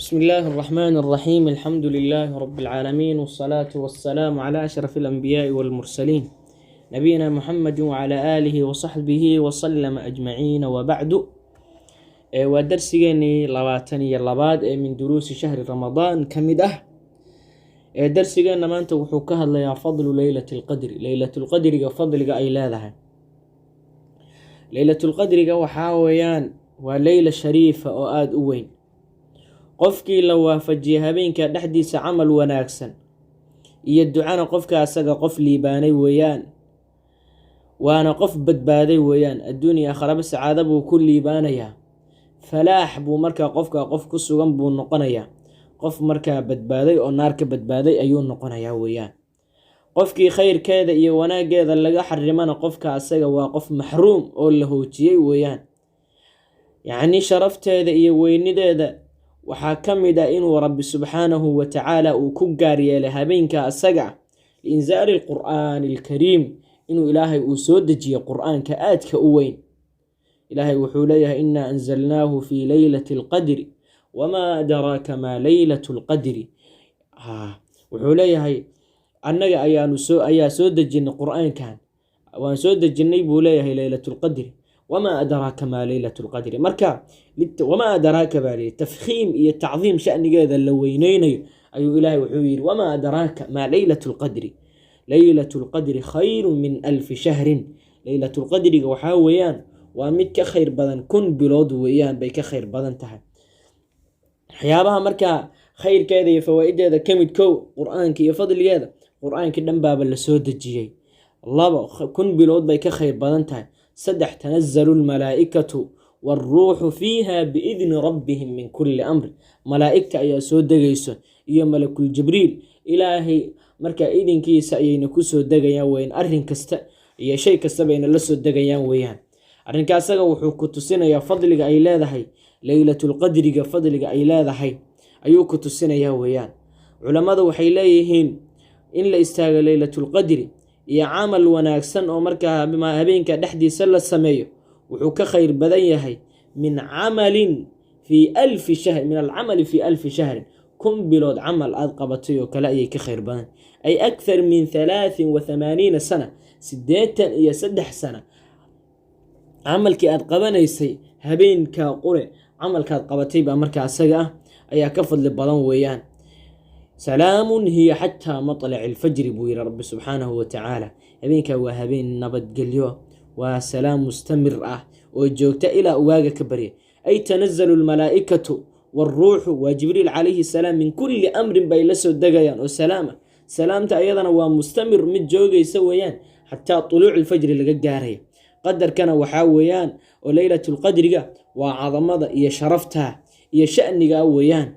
بسم الله الرحمن الرحيم، الحمد لله رب العالمين، والصلاة والسلام على أشرف الأنبياء والمرسلين، نبينا محمد وعلى آله وصحبه وسلم أجمعين، وبعد. Waa darsigeenii 22aad ee min duruusi shahri Ramadaan ka mid ah. Darsigeenna maanta wuxuu ka hadlayaa fadlu Leylati lqadri, Leylatulqadriga fadliga ay leedahay. Leylatulqadriga waxaa weeyaan waa leyla shariifa oo aada u weyn. Qofkii la waafajiyay habeenka dhexdiisa camal wanaagsan iyo ducana, qofka asaga qof liibaanay weeyaan, waana qof badbaaday weeyaan. Adduun iyo aakharaba sacaado buu ku liibaanayaa, falaax buu markaa qofka qof ku sugan buu noqonayaa, qof markaa badbaaday oo naar ka badbaaday ayuu noqonayaa weeyaan. Qofkii khayrkeeda iyo wanaaggeeda laga xarimana, qofka asaga waa qof maxruum oo la hoojiyey weeyaan. Yacni sharafteeda iyo weynideeda waxaa ka mid ah inuu Rabbi subxaanahu wa tacaala uu ku gaar yeelay habeenka asaga liinzaali alqur'aani alkariim, inuu Ilaahay uu soo dejiyey Qur-aanka aadka u weyn. Ilaahay wuxuu leeyahay: "Inaa anzalnaahu fii leylati alqadri, wamaa adraaka maa leylatu lqadri." Wuxuu leeyahay: annaga ayaanu soo ayaa soo dejinay Qur-aankan, waan soo dejinay buu leeyahay Leylatulqadri. Wamaa adraaka maa Leylat lqadri? Marka wamaa adraaka baa lihi, tafkhiim iyo tacdiim shanigeeda la weyneynayo ayuu Ilaahay wuxuu yidhi: "Wamaa adraaka maa Leylat lqadri? Leylat lqadri khayru min alfi shahrin." Leylatulqadriga waxaa weeyaan waa mid ka khayr badan 1000 bilood weeyaan, bay ka khayr badan tahay. Waxyaabaha markaa khayrkeeda iyo fawaa-ideeda ka mid: kow, Qur-aanka iyo fadligeeda, Qur-aankii dhan baaba la soo dejiyey. Labo, 1000 bilood bay ka khayr badan tahay. Saddex, tanazalu lmalaa'ikatu waalruuxu fiiha biidni rabbihim min kulli amr. Malaa'igta ayaa soo degayso iyo Malakul Jibriil, Ilaahay markaa idinkiisa ayayna kusoo degayaan weyaan, arrin kasta iyo shay kasta bayna la soo degayaan weeyaan. Arrinka asaga wuxuu ku tusinayaa fadliga ay leedahay Leylatulqadriga, fadliga ay leedahay ayuu ku tusinayaa weeyaan. Culammadu waxay leeyihiin in la istaago Leylatulqadri iyo camal wanaagsan oo markaa habeenka dhexdiisa la sameeyo wuxuu ka khayr badan yahay min camalin fii alfi shahr, min alcamali fii alfi shahrin, 1000 bilood camal aada qabatay oo kale ayay ka khayr badan, ay akthar min 83 sana, 83 sana camalkii aad qabanaysay, habeenkaa qure camalkaad qabatay baa markaa asaga ah ayaa ka fadli badan weeyaan. "Salaamun hiya xataa matlaci alfajri," buu yihi Rabbi subxaanahu wa tacaala. Habeenkaa waa habeen nabadgelyo, waa salaam mustamir ah oo joogta ilaa waaga ka barya. Ay tanazalu almalaa'ikatu waalruuxu, waa Jibriil calayhi salaam, min kulli amrin bay la soo degayaan oo salaama. Salaamta ayadana waa mustamir, mid joogaysa weeyaan, xataa tuluuci alfajri laga gaaraya. Qadarkana waxaa weeyaan oo Leylatulqadriga waa cadamada iyo sharafta iyo shaniga weeyaan.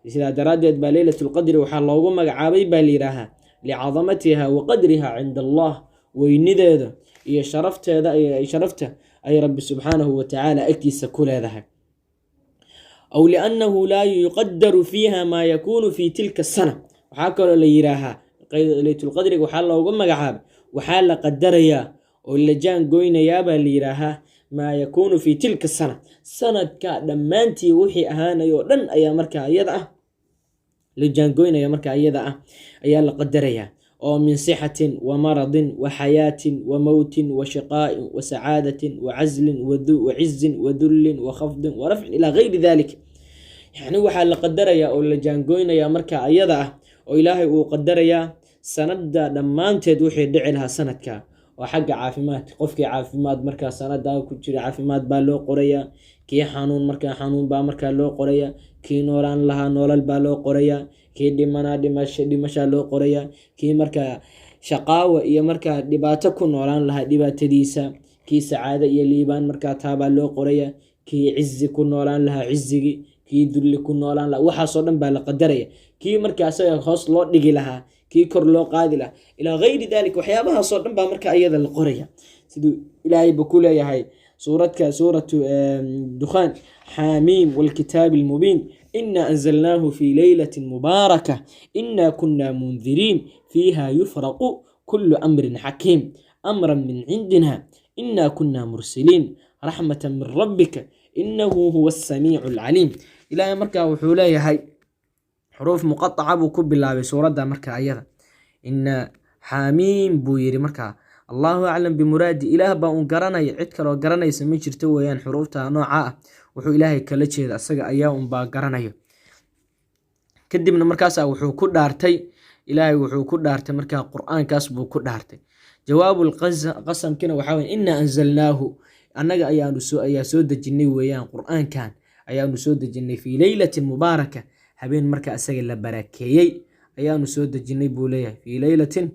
Sidaa daraaddeed baa Leylatulqadri waxaa loogu magacaabay baa la yidhaahaa licadamatiha wa qadriha cinda Allah, weynideeda iyo sharafteeda, sharafta ay Rabbi subxaanahu wa tacaala agtiisa ku leedahay. Aw liannahu laa yuqadaru fiiha maa yakuunu fi tilka sana. Waxaa kaloo la yidhaahaa Leylatulqadriga waxaa loogu magacaabay waxaa la qadarayaa oo la jaan goynayaa baa la yidhaahaa maa yakuunu fi tilka sana, sanadka dhammaantii wixii ahaanay oo dhan ayaa markaa iyada ah la jaangoynaya, markaa iyada ah ayaa la qadarayaa, oo min sixatin wa maradin wa xayaatin wa mowtin wa shaqaa'in wa sacaadatin wa caslin wa cizin wa dullin wa khafdin wa rafcin ilaa gayri dalik. Yacni waxaa la qadarayaa oo la jaangoynayaa markaa iyada ah oo Ilaahay uu qadarayaa sanada dhammaanteed wixii dhici lahaa sanadka, oo xagga caafimaadka, qofkii caafimaad markaa sanadaa ku jira caafimaad baa loo qorayaa, kii xanuun markaa xanuun baa markaa loo qorayaa, kii noolaan lahaa noolal baa loo qorayaa, kii dhimanaa dhimasho dhimashaa loo qorayaa, kii markaa shaqaawa iyo markaa dhibaato ku noolaan lahaa dhibaatadiisa, kii sacaado iyo liibaan markaa taabaa loo qorayaa, kii cizi ku noolaan lahaa cizigii, kii dulli ku noolaan lahaa, waxaasoo dhan baa la qadaraya, kii markaa isaga hoos loo dhigi lahaa, kii kor loo qaadi lahaa, ilaa gayri dalik. Waxyaabahaasoo dhan baa marka iyada la qoraya, siduu Ilaahayba ku leeyahay suuradka suuratu Dukhaan: "Xaamiim walkitaabi almubiin, ina anzalnaahu fii leylati mubaaraka, ina kuna mundiriin, fiiha yufraqu kulu amrin xakiim, amran min cindina, ina kuna mursiliin, raxmata min rabbika, inahu huwa asamiicu alcaliim." Ilaahay markaa wuxuu leeyahay Xuruuf muqataca buu ku bilaabay suuradda marka ayada. Ina xaamiim buu yiri markaa. Allahu aclam bimuraadi, Ilaah baa uun garanaya, cid kaloo garanaysa ma jirto weeyaan. Xuruufta nooca ah wuxuu Ilaahay kala jeeda asaga ayaa unbaa garanayo. Kadibna markaasaa wuxuu ku dhaartay, Ilaahay wuxuu ku dhaartay markaa Qur-aankaas buu ku dhaartay. Jawaabul qasamkina waxaa weye inaa anzalnaahu, annaga ayaanu soo ayaa soo dejinay weeyaan, Qur-aankan ayaanu soo dejinay fii leylatin mubaaraka, habeen marka asaga la barakeeyey ayaanu soo dejinay buu leeyahay. Fii leylatin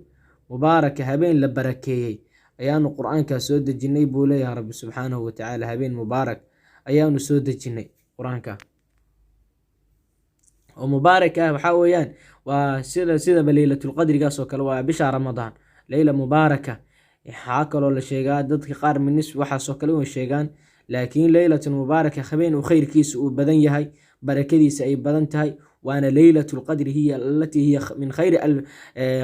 mubaaraka, habeen la barakeeyey ayaanu Qur-aankaa soo dejinay buu leeyahay Rabbi subxaanahu watacaala. Habeen mubaarak ayaanu soo dejinay Qur-aanka oo mubaarak ah. Waxaa weeyaan waa sidaba leylatulqadrigaas oo kale, waa bisha Ramadaan, leyla mubaaraka. Waxaa kaloo la sheegaa dadka qaar minis waxaasoo kale way sheegaan, laakiin leylatun mubaaraka habeen uu khayrkiisa uu badan yahay, barakadiisa ay badan tahay, waana leylatulqadri, hiya allatii hiya min khayri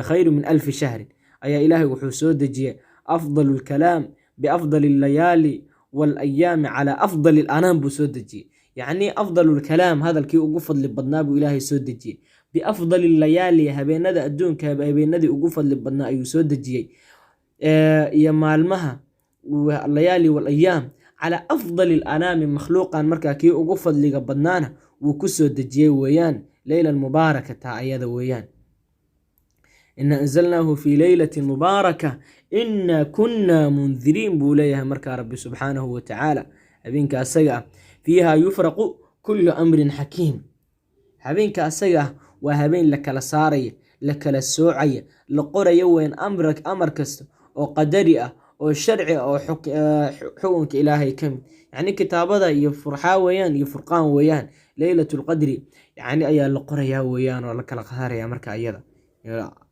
khayru min alfi shahrin ayaa Ilaahay wuxuu soo dejiyey afdalu lkalaam biafdali allayaali waalayaami calaa afdali alanaam buu soo dejiyey. Yacni afdalu lkalaam, hadalkii ugu fadli badnaa buu Ilaahay soo dejiyey, biafdali layaali, habeenada adduunka habeenadii ugu fadli badnaa ayuu soo dejiyey, iyo maalmaha, layaali walayaam, calaa afdali alanaami, makhluuqan markaa kii ugu fadliga badnaana wuu ku soo dejiyey weeyaan. Leyla mubaaraka taa ayada weeyaan. Ina anzalnaahu fii leylatin mubaaraka ina kunna mundiriin buu leeyahay markaa Rabbi subxaanahu watacaala. Habeenka asaga ah fiiha yufraqu kullu amrin xakiim, habeenka asaga ah waa habeen la kala saaraya, la kala soocaya, la qoraya weyn amar kasta oo qadari ah oo sharci ah oo xukunka Ilaahay ka mid, yacni kitaabada iyo furxaa weeyaan iyo furqaan weeyaan. Leylatulqadri yacni ayaa la qorayaa weeyaan oo la kala qadaraya marka iyada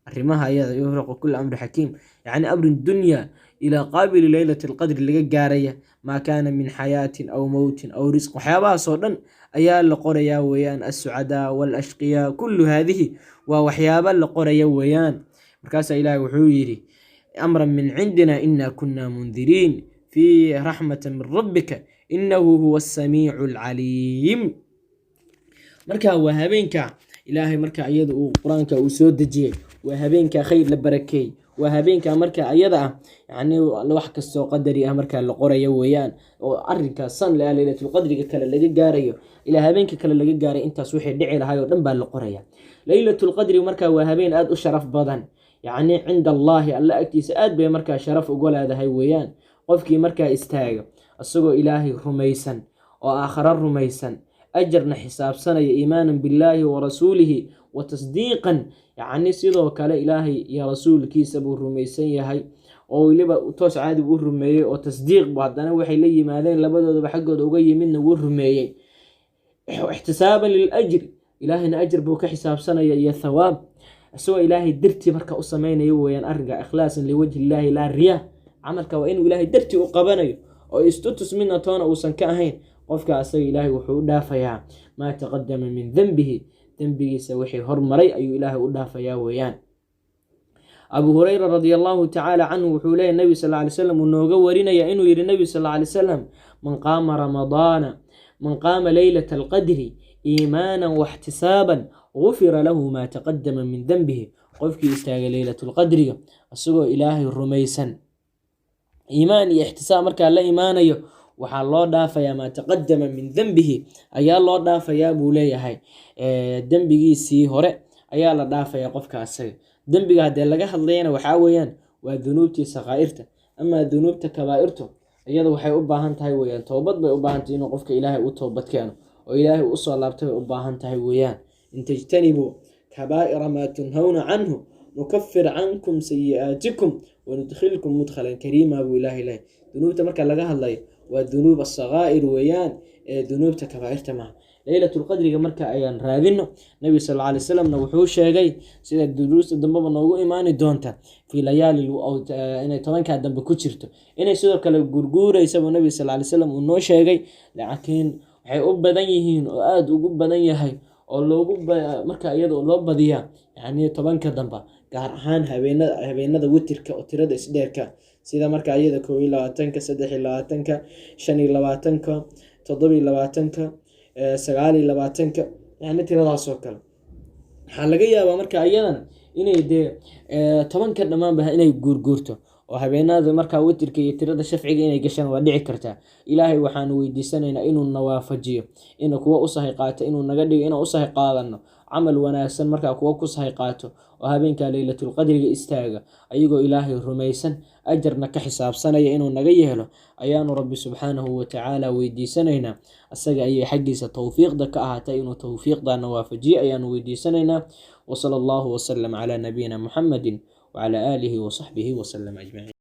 arrimaha ayada. Yufraqu kullu amri xakiim, yacni amri dunya ilaa qaabili leylati alqadri laga gaaraya, maa kaana min xayaatin aw mowtin aw risq, waxyaabahaasoo dhan ayaa la qorayaa weeyaan. Assucadaa walashqiyaa, kullu haadihi waa waxyaaba la qoraya weeyaan. Markaasaa Ilaahay wuxuu yidhi amran min cindina ina kunna mundiriin fii raxmata min rabbika inahu huwa asamiicu alcaliim. Marka waa habeenka Ilaahay marka iyada uu Qur-aanka uu soo dejiyey, waa habeenka khayr la barakeeyey, waa habeenka marka ayada ah yacni wax kastoo qadari ah marka la qorayo weeyaan, oo arrinkaas san laa leylatulqadriga kale laga gaarayo ilaa habeenka kale laga gaaray, intaas wixii dhici lahay oo dhan baa la qoraya. Leylatulqadri marka waa habeen aada u sharaf badan, yacni cinda Allaahi, Alla agtiisa aad bay markaa sharaf uga leedahay weeyaan. Qofkii markaa istaaga isagoo Ilaahay rumaysan oo aakharo rumaysan, ajarna xisaabsanaya, iimaanan billaahi wa rasuulihi wa tasdiiqan, yacni sidoo kale Ilaahay iyo rasuulkiisa buu rumaysan yahay oo weliba toos caadi u rumeeyey oo tasdiiq bu haddana waxay la yimaadeen labadoodaba xaggooda uga yimidna wuu rumeeyey, ixtisaaban liljri, Ilaahayna ajar buu ka xisaabsanaya iyo thawaab, isagoo Ilaahay dartii marka u sameynaya weeyaan arrinka, ikhlaasan liwajhi illaahi laa riyaa. Camalka waa inuu Ilaahay dartii u qabanayo oo istutus midna toona uusan ka ahayn. Qofka asaga Ilaahay wuxuu u dhaafayaa maa taqadama min dembihi, dembigiisa wixii hormaray ayuu Ilaahay u dhaafayaa weeyaan. Abu Hureyra radia allahu tacaala canhu wuxuu leeyahy, Nebi sal ly slam uu nooga warinaya inuu yihi Nebi sal ly salam: man qaama ramadaana, man qaama leylata alqadri iimaanan waxtisaaban, gufira lahu maa taqadama min dembihi. Qofkii istaagay leylatulqadriga isagoo Ilaahay rumaysan, iimaan iyo ixtisaab markaa la imaanayo, waxaa loo dhaafayaa maa taqadama min dembihi ayaa loo dhaafayaa buu leeyahay. Dembigiisii hore ayaa la dhaafayaa qofka asaga. Dembiga haddee laga hadlayana waxaa weeyaan waa dunuubtii sakaa'irta, amaa dunuubta kabaa'irtu iyada waxay u baahan tahay weeyaan toobad bay u baahan tahay, inuu qofka Ilaahay u toobad keeno oo Ilaahay usoo laabtay bay u baahan tahay weeyaan. In tajtanibuu kabaa'ira maa tunhawna canhu nukafir cankum sayi'aatikum wanudkhilkum mudkhalan kariima buu Ilaahay leeyahay. Dunuubta marka laga hadlayo waa dunuub asakaa'ir weeyaan, ee dunuubta kabaa'irta maaha. Leylatulqadriga marka ayaan raadino. Nebi sal alla alay wasalamna wuxuu sheegay, sida duruusta dambeba noogu imaani doonta, fii layaali inay tobankaa dambe ku jirto, inay sidoo kale gurguureysabuu Nebi sal alay slam uu noo sheegay. Laakiin waxay u badan yihiin oo aada ugu badan yahay oo loogu marka iyada loo badiyaa yacni tobanka dambe, gaar ahaan habeenada witirka oo tirada isdheerka, sida marka iyada 21-ka, 23-ka, 25-ka, 27-ka, 29-ka, yacni tiradaasoo kale. Waxaa laga yaabaa marka iyadana inay dee 10-ka dhammaanba inay guurguurto oo habeenada markaa witirka iyo tirada shafciga inay gashaan waa dhici kartaa. Ilaahay waxaanu weydiisanaynaa inuu na waafajiyo ina kuwa u sahay qaato, inuu naga dhigo inaan u sahay qaadano camal wanaagsan, markaa kuwa ku sahay qaato oo habeenka Leylatulqadriga istaaga ayagoo Ilaahay rumaysan, ajarna ka xisaabsanaya inuu naga yeelo ayaanu Rabbi subxaanahu watacaala weydiisanaynaa. Asaga ayay xaggiisa towfiiqda ka ahaatay, inuu towfiiqdana waafajiyo ayaanu weydiisanaynaa. Wasala allahu wasalam calaa nabiyina Muxamedin wacalaa aalihi wasaxbihi wasalam ajmaciin.